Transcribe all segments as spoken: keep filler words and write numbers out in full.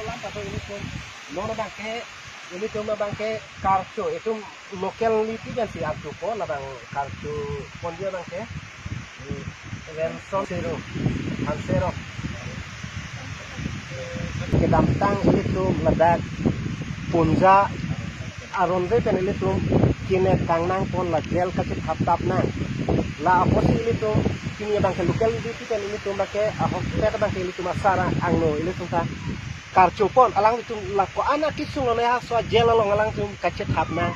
Lam pato ilitum, non abangke, ilitum abangke karcho, itum locality pensi archo po, labang karcho ponji abangke, hmm, Ransom Sero, Hanserong. Kedamtang ilitum ladak Punja aron ve pen ilitum kine kangnang pon la jail kachethap tap nang. La apotsi ilitum kini abangke locality pen ilitum abangke ahokpet abangke ilitum asar angno ilitum ta karcho pon alanglitum la ko-an akisung lone ha so jail along alanglitum kachethap nang.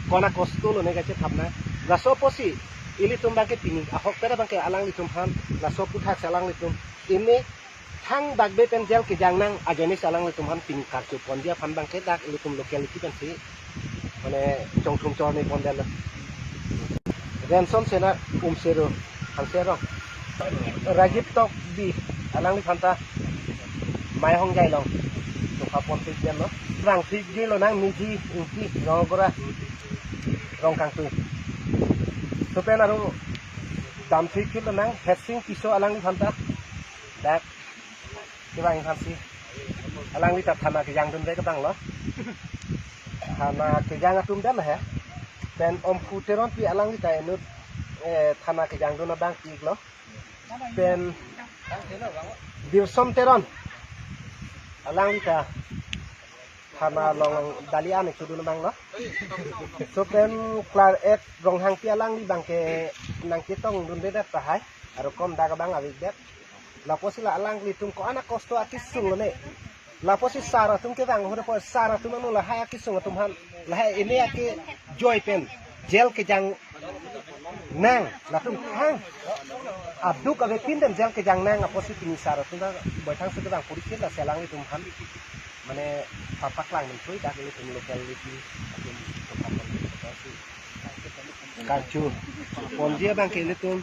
Ko-an akosto lone kachethap nang. Laso apotsi ilitum abangke pini ahokpet abangke alanglitum aphan laso aputhaksi alanglitum ini thangbak ve pen jail kejang nang ajoine si alanglitum aphan pini karcho ponji aphan abangke dak ilitum locality pensi mane chongthum chorni pondetlo. Ransom Sena, Umsero, Hanserong. Rajiv Tokbi, alangliphan ta Maihongjai along chokha ponpikdetlo. Rangphikji lonang Miji Ingti, Rongagora, Rongkangtui. Lapen aro damphikji lonang Hetsing Tisso, alangliphan ta dak kevang aphansi alangli ta thana kejangdun ve kevanglo. Thana kejang atum det he. Pen Omphu Teronpi alangli ta inut, eh, thana kejangdun abang piklo. Pen Dilsom Teron alangli ta thana along dali an ikudun abanglo. Lapen Claret Ronghangpi alangli abangke nangketongdunde det tahai. Aro kom dak abang avik det. Lapusi la alanglitum ko-an akosto akisung lone. Lapusi sar atum kevang hore po sar atum anu lahai akisung atum aphan lahai ini akejoi pen jail kejang nang latum thang aduk ave pindem jail kejang nang apotsi pini sar atum ta boithang si kevang purikit lasi alanglitum aphan mane papak lang mentui dak ilitum locality atum. Karcho ponji abangke ilitum.